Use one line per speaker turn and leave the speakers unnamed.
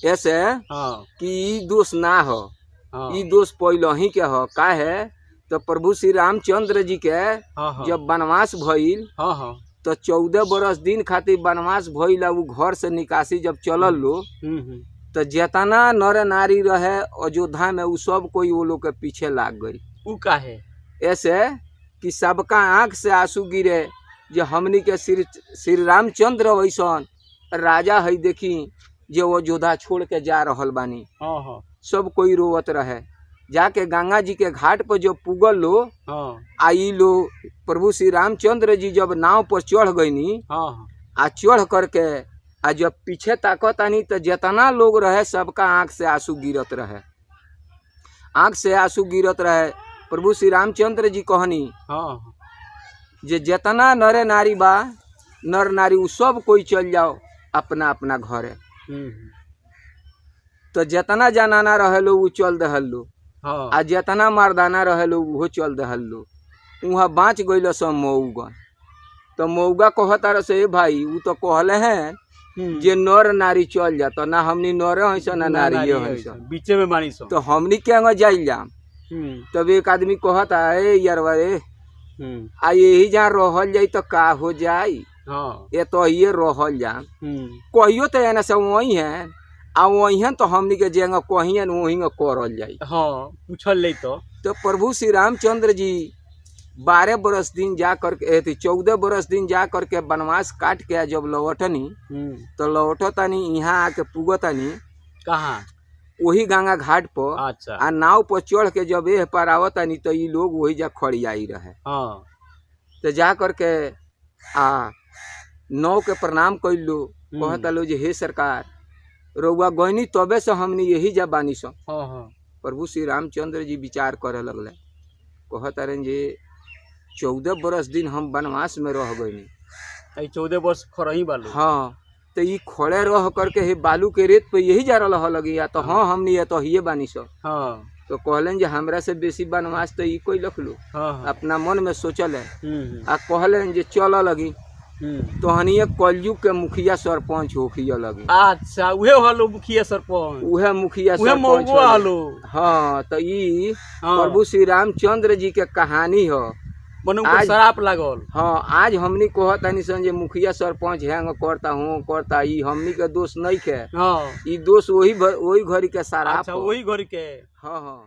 ऐसे
हाँ
कि ई दोष ना हो,
हाँ
ई दोष पहले ही के हो। काहे तो प्रभु श्री रामचंद्र जी के
हाँ हाँ
जब वनवास भइल
हाँ हाँ
तो 14 बरस दिन खातिर वनवास भइल आ उ घर से निकासी जब चलल लो तो जेतना नर नारी रहे अयोध्या में उ सब कोई वो लोग के पीछे लाग गई।
उ काहे?
ऐसे कि सबका आंख से आंसू गिरे जे हमनी के श्री श्री रामचंद्र वैसन राजा है देखी जे वो अयोध्या छोड़ के जा रहल बानी।
हाँ हाँ
सब कोई रोवत रहे। जाके गंगा जी के घाट पर जब पुगल लो
हाँ
आ ई लो प्रभु श्री रामचंद्र जी जब नाव पर चढ़ गईनी
हाँ
आ चढ़ करके आ जब पीछे ताकतानी तो जितना लोग रहे सबका आंख से आंसू गिरत रहे, आंख से आंसू गिरत रहे। प्रभु श्री रामचंद्र जी कहनी
हाँ
जे जितना नरे नारी बा नर नारी उ सब कोई चल जाओ अपना अपना घरे। तो जितना जनाना रहे लो उ चल दहल लो
हाँ
आ जितना मर्दाना रहे लो उहो चल दहल लो। वहाँ बाँच गइल सब मऊगन। तो मऊगा कहता रहे से, ए भाई उ तो कहले हैं जे नर नारी चल जा, तो ना हमनी नरे हईस ना नारी हईस,
बीचे में बानी सो
तो हमनी के जाइल जाम। तब एक आदमी कहता ए यारवा ए आ यही जहाँ रहल जाई तो का हो जाई,
हाँ
ये तो ये रहल जाम कहियो तो एने से वही है आ वही है तो हमनी के जेंगा कहियन वही करल जाई।
हाँ पूछल ले
तो प्रभु श्री रामचंद्र जी 12 बरस दिन जा करके 14 बरस दिन जा करके वनवास काट के जब लौटनी तो लौटतानी यहाँ आके पुगतानी
कहाँ?
वही गंगा घाट पर।
अच्छा
आ नाव पर चढ़ के जब एह पर आवतानी तो ई लोग वही जा खड़ियाई रहे।
हाँ
तो जा करके आ नाव के प्रणाम कैलो, कहता लो जे हे सरकार रउआ गईनी तबे से हमनी यही जा बानी सो।
हाँ हाँ
प्रभु श्री रामचंद्र जी विचार करे लगले, कहता रहे जे 14 बरस दिन हम वनवास में रह गईनी,
14 वर्ष खरही बालू।
हाँ तो ई खड़े रह करके हे बालू के रेत पे यही जा रहा लगी या तो हाँ हमनी ये तो हिये बानी सो।
हाँ
तो कहलन जे हमरा से बेसी वनवास तो ई कोई लख लो,
हाँ हाँ
अपना मन में सोचल है। आ कहलन जे चल लगी तो हनिए कलयुग के मुखिया सरपंच होखिया लगी।
अच्छा उहे हलो मुखिया सरपंच,
उहे मुखिया
उहे
सरपंच
मऊगो
हलो।
हलो।
हाँ तो ई
हाँ।
प्रभु श्री रामचंद्र जी के कहानी हो
मने उनकर शराप लागल।
हाँ आज हमनी कहतानी सन जे मुखिया सरपंच हैंग करता हूँ करता, ई हमनी के दोष नहीं के,
हाँ
ई दोष वही वही घड़ी के शराप।
अच्छा वही घड़ी के।
हाँ हाँ।